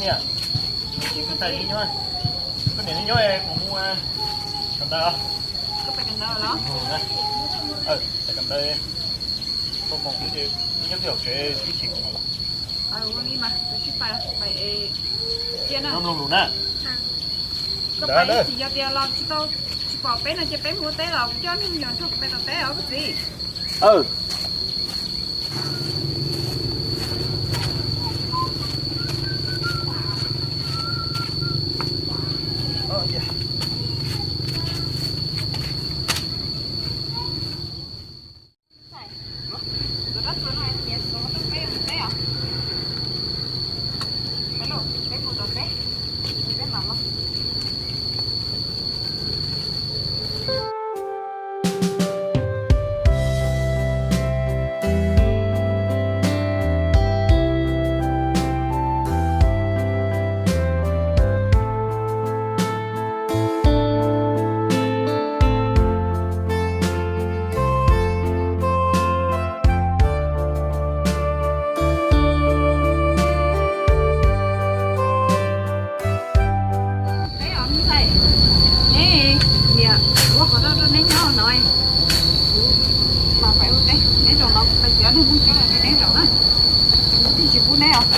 Niam, koj niam nyob, kuv mus kawm ntawv. Koj pais kawm ntawv los? Pais kawm ntawv, tau moos xwb ces nyob twj ywm tsev ib chim kuv mam los. Ua li mas, koj sib pais, pais es cia na. Mloog lus na. Koj pais ib chim yog tias los tsis tau, tsis pom peb no ces peb mus ua teb los kuv coj nej mus yos nrog kuv pais tom teb os koj txiv. Neb os me ntxhais, neb niam ua qhov rau rau neb nyob no, kuv los pais ua teb, neb zaum no kuv pais txiav neb mus coj los rau neb zaum na, kuv thiaj tsis pub neb os.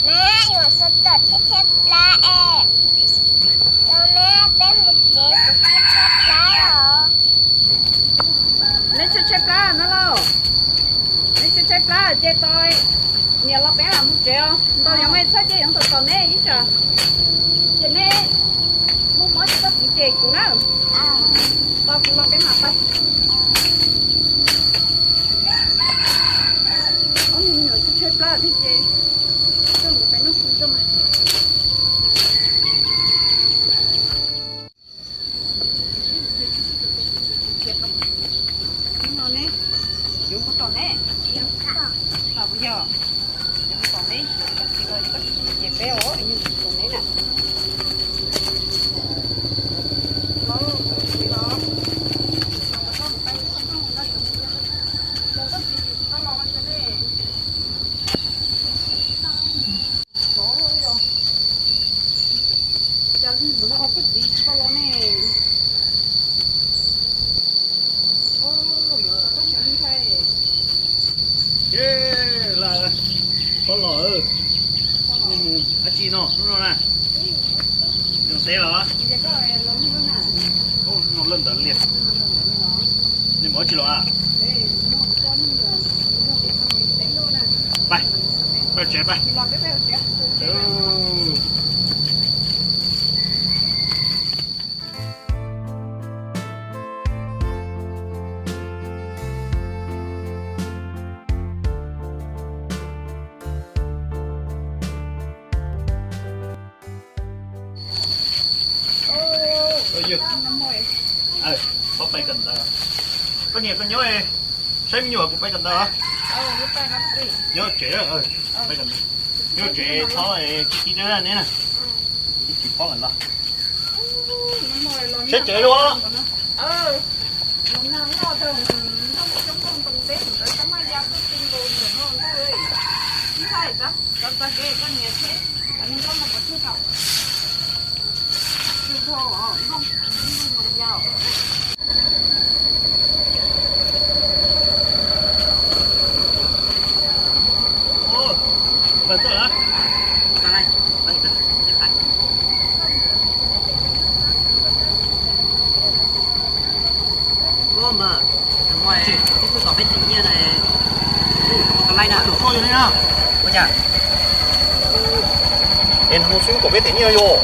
Neb yuav sawv tom tshaib tshaib plab es, los neb peb mus tsev kuv tshaib tshaib plab os. Neb tshaib tshaib plab no lauj? Neb tshaib tshaib plab ces tos niam los peb mam mus tsev os. Ntaus yoov es txhob cia yoov tom tom neb ib tsam, ces neb muaj mob ces koj txiv cem kuv na. Tos kuv los peb mam pais. Ob niag me nyuam tshaib tshaib plab thiab ces koj mus pem noj su rau mas. Hnub no ne, yuav mus tom ne, tom puas yog? Yuav mus tom ne, koj txiv los koj txiv cem peb os, yuav mus tom ne na. Cas li ntawd no koj txiv tsis tau los ne? Ces la, phob los, nej mus dab tsi no hnub no na? Mus teb los? Hnub no lawm ntawd liag. Nej mus dab tsi los a? Pais, pais tsev pais. Pab pais kawm ntawv. Koj niam koj nyob, saib me nyuam, kuv pais kawm ntawv. Nyob tsev, nyob tsev txhob ci ci deb ne na. Ib tsis paub los saib tsev dua. Ua npawg, npawg, tib tug kom peb them nyiaj na, ua cas? Es nws mus xwb kom peb them nyiaj yom?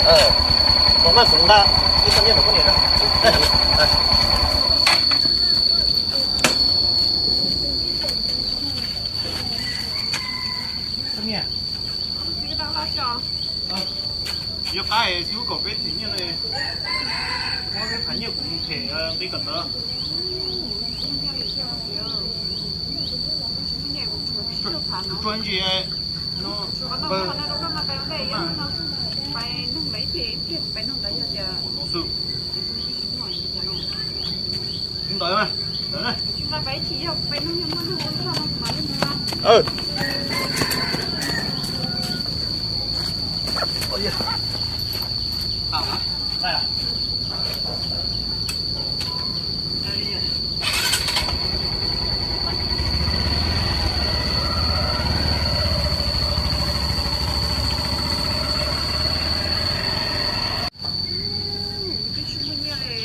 Kom maj kuv nqa ib txoj nyiaj rau koj niam. Yuav qab es xib hwb kom peb them nyiaj, muab peb phav nyiaj kuv mus them nqi kawm ntawv. Tsuag ntsis no. Ntawd mas. Kuv twb tsis muaj nyiaj li,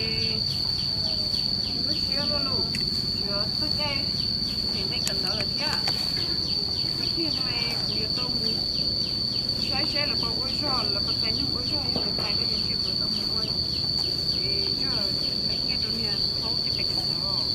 kuv lub siab luaj lus, tsis txog caij them nqi kawm ntawv lawm thiab. Ib pliag no kuv yuav tau mus saib seb lawv puas ua zog, lawv puas txais noog ua zog, yog lawv txais ko ces kuv tau mus ua zog, nyiaj rau niag thaub coj pais kawm ntawv.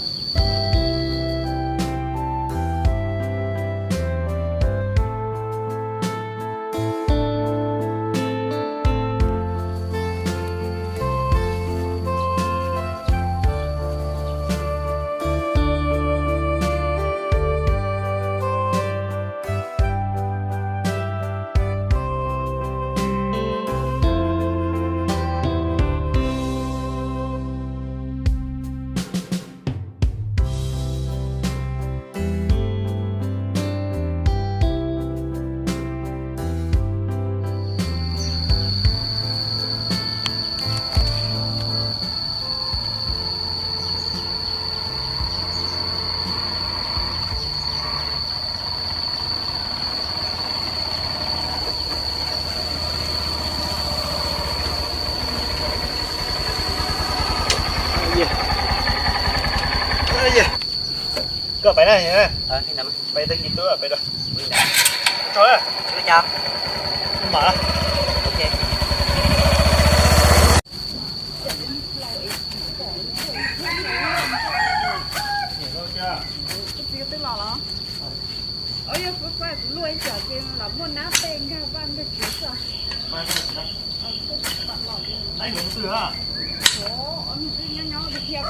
Koj pais na, pais tag kis twb pais rau. Tso, tso. Yog kuv luaj ib co ces los muaj nab tej nkag vaj nkag tsev xwb. Nyob nyob tiag tiag,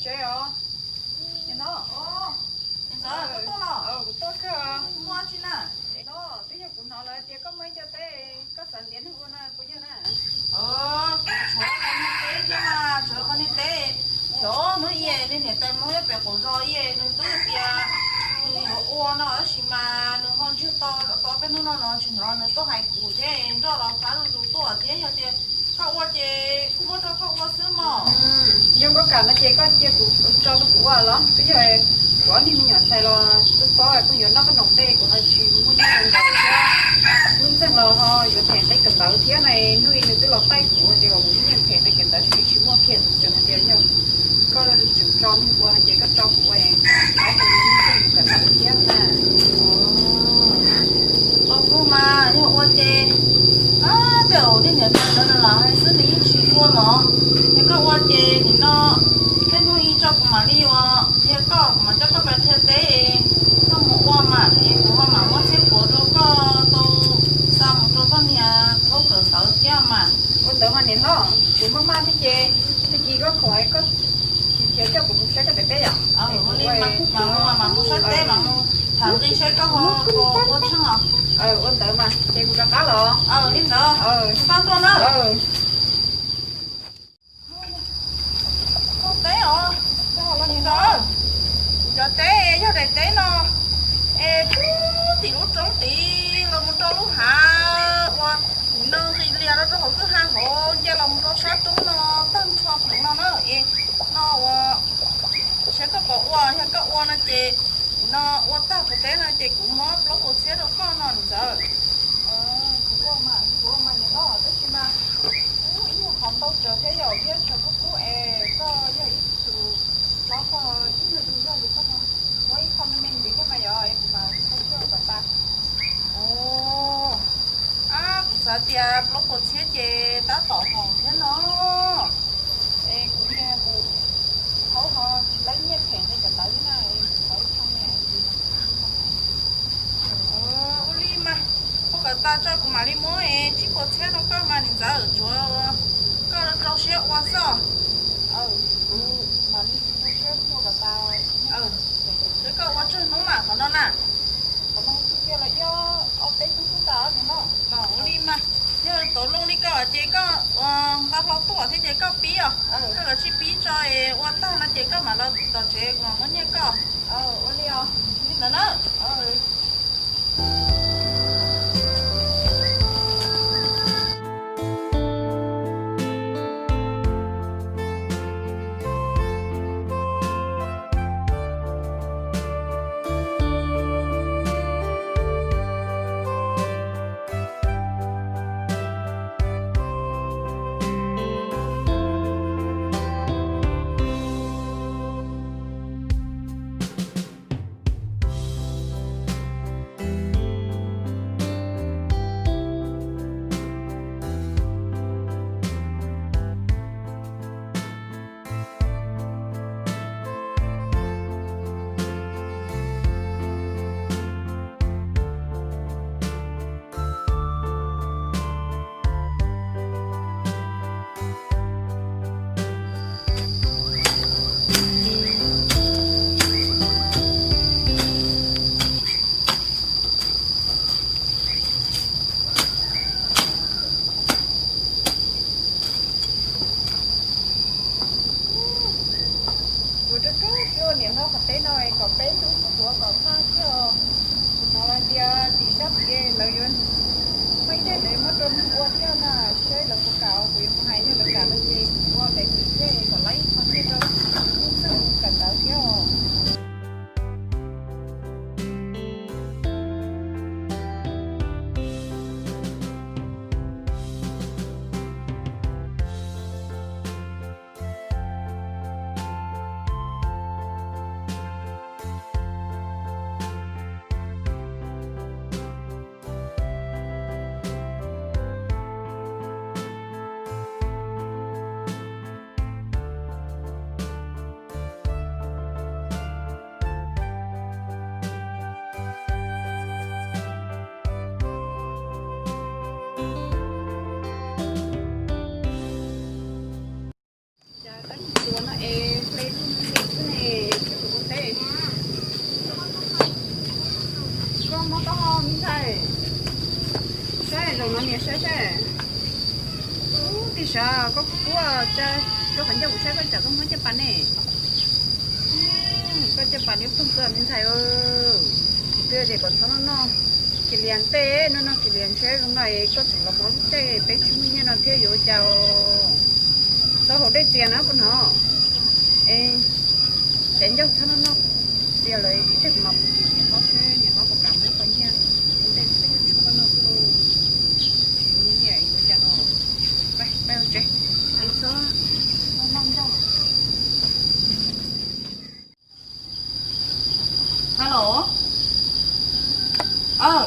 Tsev os. Niam ntxawm, niam ntxawm, koj tuaj los? Kuv tuaj kawg. Muaj tsi na? Niam ntxawm, twb yog kuv hnov lawv tias koj muaj ib co teb, koj xav ntiav neeg ua no puas yog na? Kuv tshuav qhov niag teb thiab mas, tshuav qhov niag teb. Xyov hnub ib niag niam tais Hmoob nyob pem qaum zos ib, nws twb tias nws yuav ua no tab sis mas nws ho ntsiag to, to peb hnub no no tsis hnov nws tuaj hais kuv thiab, nroj los qab zuj zus tuaj thiab. Yog tias koj ua ces kuj muab rau koj ua xwb mog. Yog koj kam no ces koj cia kuv tso rau kuv ua los twb yog kuv ob niag me nyuam ntxhais los txob txob kuj yuav noj qab noom tej, kuv ho tsis muaj nyiaj ntau thiab. Lub ntxeeg los ho yuav them nqi kawm ntawv thiab na, hnub ib nws twb los taij kuv tias kuv muaj nyiaj them nqi kawm ntawv tsis tsis muaj kiag, tseem hais tias yog koj tseem tso nws ua no ces koj tso kuv ua, pab rau lub ntxeeg kuv kawm ntawv thiab na. Ua kuj mas yog ua ces, tej zaum niag niam tais ntawd los hais xwb nws yeej tsis ua los. Yog koj ua ces nim no tej hnub ib tso kuv mam li ua qhia koj, kuv mam coj koj pais qhia teb, koj mus ua mas es kuv ho mam muab txhiab puav rau koj tau xa mus rau koj niag thaub kawm ntawv thiab mas. Ua ntawd mas niam hlob, kuv maj maj thiab ces tag kis koj khoom koj khiav coj kuv mus saib koj daim teb yom. Ua li mas kuv mam mus saib teb, mam mus tham nqi saib koj ho puas ua tsheej os. Ua ntawd mas ces kuv rov qab los. Li ntawd, koj tuaj na. Teb os, kuv cov teb yog daim teb no es puag tim lub roob tid los mus rau lub hav uas nim no nqis lias rau rau hauv kwj ha hauv nce los mus rau sab roob no tag nrho pem no na. Es no ua, saib koj puas ua, yog koj ua no ces no ua tag kuv teb no ces kuv muab plaub puas txhiab rau koj no niam ntxawm. Kuv ua mas, kuv ua mas niam hlob, tab sis mas kuv ib nyuag qhov ntau tsawv thiab yom, thiab tshav kub kub es koj yog ib tug hlob koj ib nyuag tug zog ces koj muab ib qho me me ntxiv thiab mas yom, es kuv mam tau coj kom tas. Ab, kuv xav tias plaub puas txhiab ces tab tom haum thiab no. Es kuv niag kuv thaub ho tsis laib nyiaj them nqi kawm ntawv thiab na, es kuv thov ib qho me ntxiv. Ua li mas, ua kom tas tso kuv mam li muab tsib puas txhiab rau koj mas niam ntxawm, tsuav koj rau siab ua xwb. Kuv mam li rau siab ua kom tas. Koj ua tsawg hnub mas qhov no na? Qhov no twb cia los ib ob peb hnub xwb tas niam hlob. Ua li mas, yog tau loo li koj ces koj nqa hlo tuaj thiab ces koj pib os. Koj kav tsij pib tso es ua tag no ces koj mam los tom tsev kuv mam muab nyiaj koj. Ua li os. Li ntawd na. Mob taub hau me ntxhais, saib zoo no niam saib saib. Ub, tij sav, koj kuj tsa rau qhov ncauj kuv saib koj tsam koj mob caj pas ne. Koj caj pas niab ploog kawg me ntxhais. Kuv twb tias kom txhob noj noj kiv lias ntej, noj noj kiv lias ntsheb zoo no es koj tseem los mob lub caij peb tsis muaj nyiaj no thiab yuav ua cas. Txhob haus dej txias na puas hnov? Es cov ncauj txhob noj noj txias lawm ib teg, kuv mam mus tim niam hlob seb niam hlob puas kam muab ib qho nyiaj ua ntej ntawd yuav tshuaj koj noj xwb lauj. Tsis muaj nyiaj yuav ua cas no. Peb ua tsev, txhob noj ncauj. Hello. Aw,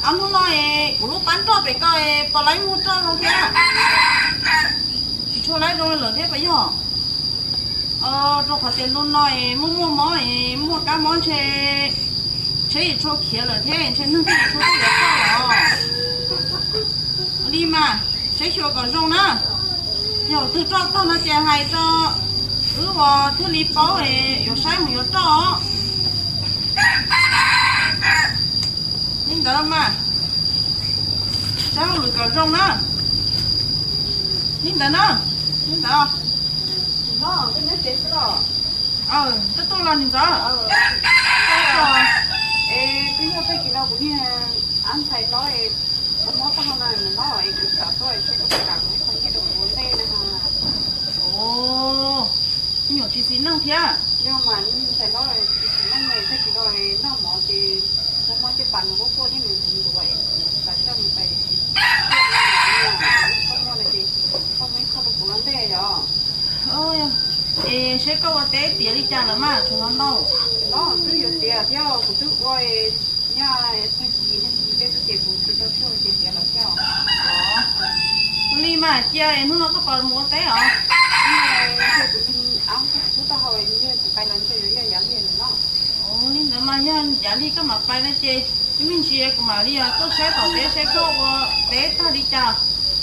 hnub no es kuv lub pab roj pem ko es puas laib muag roj zoo thiab? Tsis tshua laib zoo li lawm thiab puas yog? Rau qhov tias ntu no es muaj muaj mob es muaj kab mob ntshe tsheb yuav tshua khiav lawm thiab ntshe neeg thiaj yuav tshua tuaj yuav roj los. Ua li mas, saib xyuas kom zoo na. Yog twg roj tag no ces hais rau wb uas thiaj li paub es yuav saib mus yuav roj. Li ntawd mas, saib hauj lwm kom zoo na. Li ntawd na, li ntawd. Twb tuaj los niam ntxawm. Es twb yog tag kis no kuv niag ab ntxhais hlob es mob mob taub hau no nws no es kuv xav tuaj es seb koj puas kam muab ib qho nyiaj rau kuv ua ntej na. Ov, me nyuam tsis xis neej thiab. Yog mas, ntxhais hlob tsis xis neej, tag kis no noj mov ces mob mob caj pas nws quaj quaj thiab nws ntuav ntuav es kuv xav coj nws pais koj muaj no ces koj muab ib qho rau kuv ua ntej yom. Es seb koj ua teb tiav li cas lawm mas tsuas hlo ntau. No twb yuav tiav thiab, kuv twb ua nyob tag kis, tag kis peb twb ces kuv twb tau tshuaj ces tiav lawm thiab. Ua li mas cia es hnub no koj puas mus ua teb os? Kuv ab kuv taub hau kuv pais los ntshe yuav yog yav lig no. Ua li ntawd mas yog yav lig koj mam pais no ces ib me ntsis kuv mam li tuaj saib tom teb seb koj ua teb tag li cas,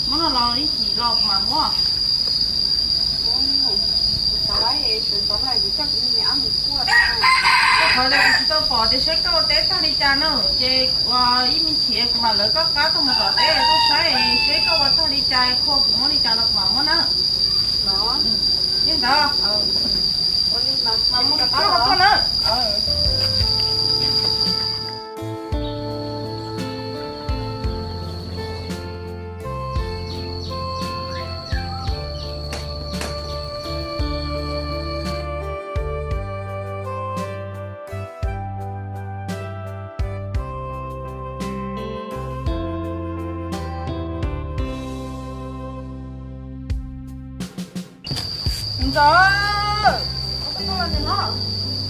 muab no los ib chim los kuv mam muab. Koj qhov tias kuv tsis tau pom tias seb koj ua teb tag li cas na, ces ua ib me chim kuv mam lawv koj qab tuaj mus tom teb tuaj saib seb koj ua tag li cas, khua kuv muab li cas los kuv mam muab na. Li ntawd, mam mus rau qab los na. Ntxawm,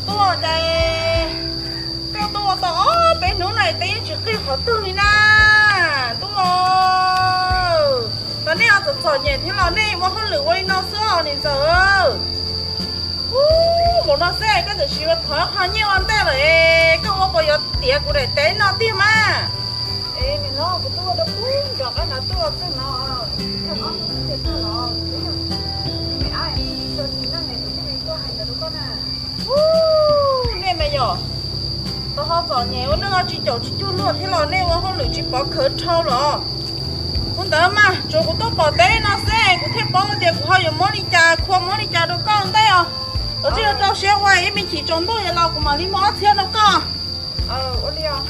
tuaj ces, tuaj tuaj tau ob peb hnub no teb yeej tsis qig qhov twg li na. Tuaj, tau nej txom txom nyem thiab los nej ua hauj lwm ua li no xwb os niam ntxawm. Ub, mus no xwb koj txawm sis thov qho nyiaj ua ntej lawm es koj ua puas yuav tiav kuv daim teb no tiag mas? Es nim no kuv tuaj rau pub nram qab no tuaj txog no, tag ob hnub xwb ces tag los, me ab, tsis tau tsis neej es kuv thiaj li tuaj hais ntawd rau koj na. Ub, nej mas yom, tau ho txom nyem ua neej tsis caum tsis cuag luag thiab los nej ua hauj lwm tsis pov khawv dhau los. Ua ntawd mas tsuas kuv tuaj pom teb no xwb kuv thiaj paub tias kuv ho yuav muab li cas, khua muab li cas rau koj ntej os. Koj tsis rau siab ua, ib me chim tsaus ntuj los kuv mam li muab ob txhiab rau koj. Ua li os.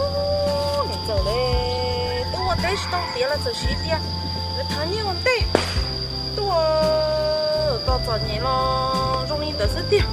Ub, niam ntxawm le, twb ua teb tsis tau tiav los txawm siv tias lawv thov nyiaj ua ntej, tuaj tos txom nyem los zoo li ntawd xwb tiag.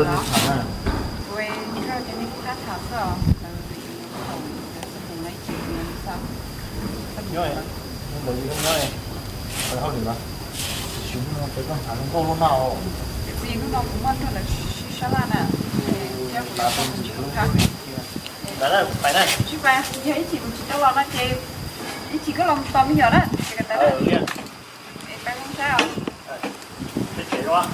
Ua li tham na. Ua li, koj cov neeg kuj tham xwb os. Nyob, nyob, pais hauj lwm los? Tsis, hnub no peb tuaj tham zoo nkauj lub no. Txiv, hnub no kuv muaj nrog lawv sib sab laj na. Ces thiab kuv yuav koj mus ntsib lub kab. Ntawd na, kuv pais na. Tsis pais, yog ib chim kuv tsis tau los no ces ib chim koj los tos me nyuam na. Ces ntawd na. Es peb mus saib os. Peb tsev los.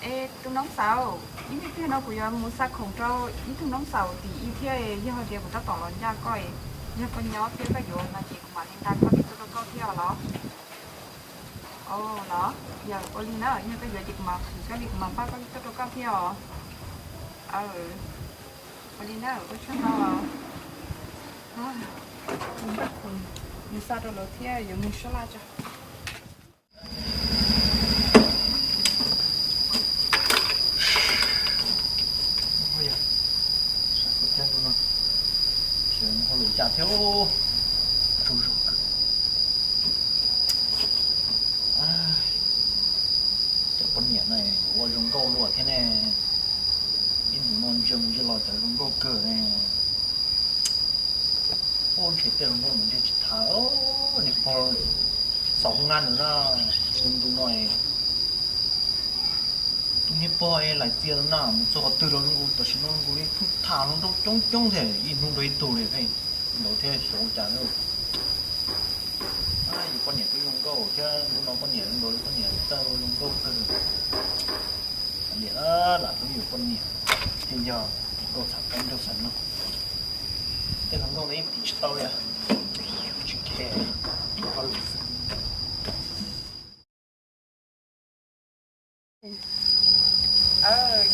Es tus noob xaus, ib pliag no kuv yuav mus xa khoom rau ib tug noob xaus tim ib thiab, yog hais tias kuv tab tom los ncaj koj, yog koj nyob thiab koj yuav no ces kuv mam li nqa koj tus tuaj rau koj thiab os los. Los, yog ua li na, yog koj yuav ces kuv mam qhwv koj li, kuv mam npaj koj tus tuaj rau koj thiab os. Ua li na, ua tsaug ntau. Npaj khoom mus xa rau lawv thiab yuav mus sab laj tso. Hauj lwm cas thiab, tsaug zog kawg. Cov poj niam no yuav ua zoo nkauj luaj thiab ne. Ib ntus no ntsia mus ntsia los cov zoo nkauj kawg ne. Ub, ntshe tej zoo nkauj ntawd ntshe tsis tham, niag pog txaus hoob nab ntawd na. Ntu no tus niag pog es laim txias na, mus txog qhov twg los zoo nkauj, tam sim no zoo nkauj li, pheej tham hluas nraug coob coob thiab, ib hnub nrog ib tug li, pheej ntaus thiab xyov ua cas na. Yus poj niam twb zoo nkauj thiab, hnub no poj niam zoo nkaus li poj niam txawj ua zoo nkauj kawg. Niam, lam hlub yus poj niam, thiaj yog nkauj txhav qab nraug xav no. Tej hluas nkauj ntawd yeej tiv tsis tau li, tsis khe, tiv paj lug xwb.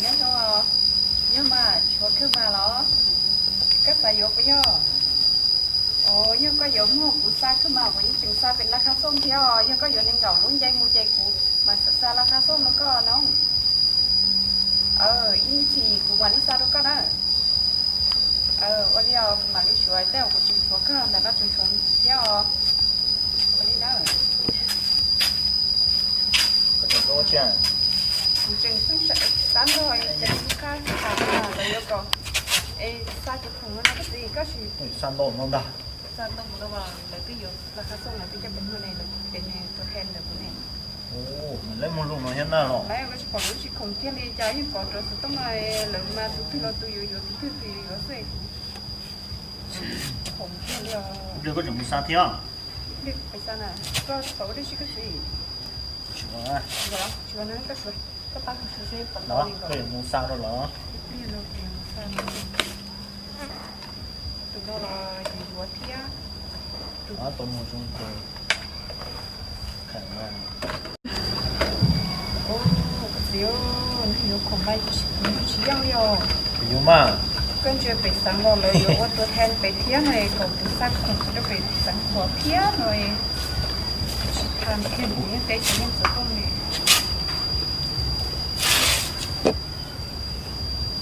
Nyob zoo, yog mas tshuav khawb mas los? Koj xav yuav puas yog? Os, yog koj yuav muag kuv xa khawb mas, kuv yeej tseem xa pem laj khab xooj thiab os. Yog koj yuav nees nkaum lub nce mus ces kuv mam xa laj khab xooj rau koj no. Ib chim kuv mam li xa rau koj na. Ua li os, kuv mam li suav, tej zaum kuv tseem tshuav kawg ntawm no tseem tshuav thiab os. Ua li na. Kuv tseem xav nrog cov lub kab tham lawv yuav kom, es xa cov khoom no koj txiv, koj sim xa ntau no ntag. Xa ntau mus no mas lawv twb yuav laj khab xooj, lawv twb coj pem muag ne, lawv pem ne, tus qhe ntawm kuv ne. Lawv muag zoo no thiab na los? Lawv tsis pom lub tsis khoom kiag li, cas yeej pom rau xov tooj no, lawv mas tus twg los tus yuav yuav, tus twg tus yuav yuav xwb. Khoom kiag li os. Koj tseem mus xa thiab? Peb xa na, koj xav ua dab tsi koj txiv? Tsis ua, tsis ua na, koj suav, koj pab kuv suav seb puas tau li. Koj yuav mus xa rau los? Tus no los yuav yuav thiab. Tus no tau mus zoo ces kheev na. Koj txiv, nws yuav khoom mas kuv tsis yeej li os. Yuav mas. Koj ntsia pem xeev los lawv yuav ua tua thaiv pem thiab no, kom kuv xa khoom rau pem xeev Huam thiab no. Tsis tham kiag, kuv yeej teb tsis yeej xov tooj li.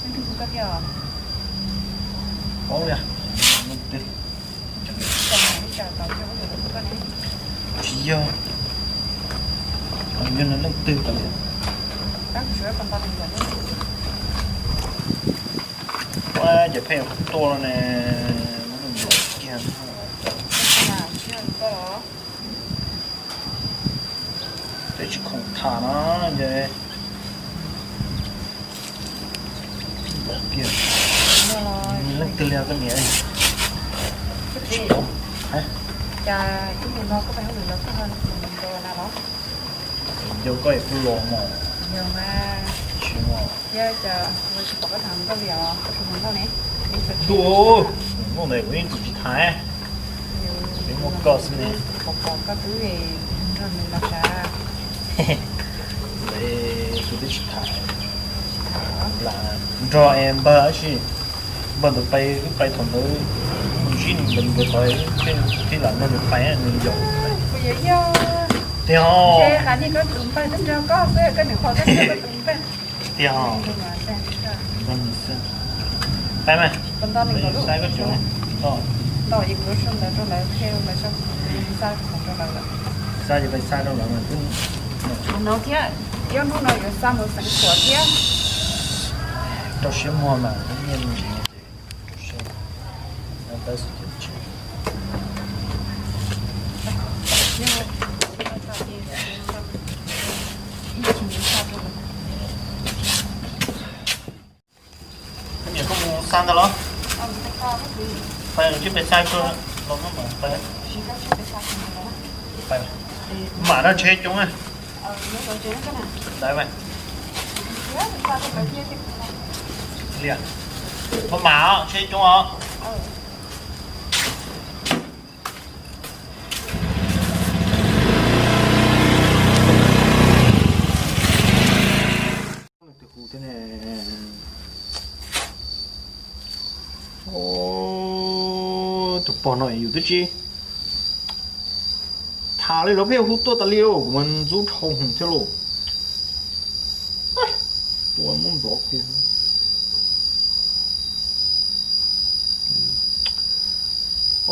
Leej twg hu koj thiab os? Paub li, leej twg? Tsis yog, yog nws leej twg tas li. Ua cas pheej tuaj ne, kiag. Peb tsis khoom tham no ces kiag. Leej twg li koj niam? Cas ib ntus no koj peb hauj lwm los koj ho mus nrog na los? Yog koj es kuj los mos. Yog mas. Tsis mos. Thiab cas kuv tsis pom koj tham nkauj li os, koj tham nkauj ne? Ntuj, nkauj ntawd kuv yeej tsis tham. Peb muaj koj xwb ne. Pom pom koj twb nrog nws los sav. Ntawd kuv twb tsis tham. Lam nrog es npawg tab sis npawg ntawd pais, wb pais thaum ntawd, ntsib nws ntawd npawg tod, thiaj lam nrog nws pais nws yaum. Tiag os. Tiag os. Saib mas, saib koj tsev, ntawm rau lawv, xa ces peb xa rau lawv mas twb no thiab, ib hnub no yuav xa mus xeev Suav thiab. Rau siab muag mas nyiaj me ntsis no ces rau siab, tab sis ces tsis Niam, koj mus xa ntawd los? Pais, tsis pais xa koj los, mam pais. Mam no tsheb coob na. Ntawd mas, li, mam mam tsheb coob os. Tus hu thiab ne. Tus pog no yus twb tsis tham li los pheej hu tuaj tas li, kuv mas ntxub dhau hwv thiab lauj. Tua muab nplov kiag.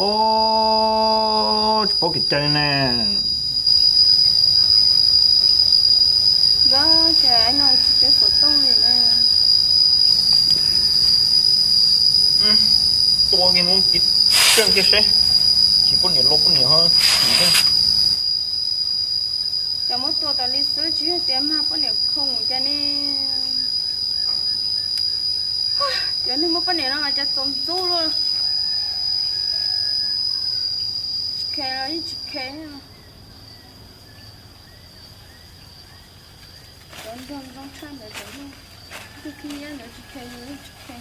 Os, tsis paub kev cai li ne. Yog ces no tsis tseem xov tooj li na. Tua kiag mus kev tseej kiag seb, tsis poj niam los poj niam ho tsis thiab. Cov muab tua tas li xwb tsis yog tias mag poj niam khoom cas ne. Cov neeg muaj poj niam no mas cas txaus ntxub luaj. Tsis khe los yeej tsis khe. Cov nrog zoo tshaj ntawd cov, tus khib nyiab ntawd tsis khe los yeej tsis khe.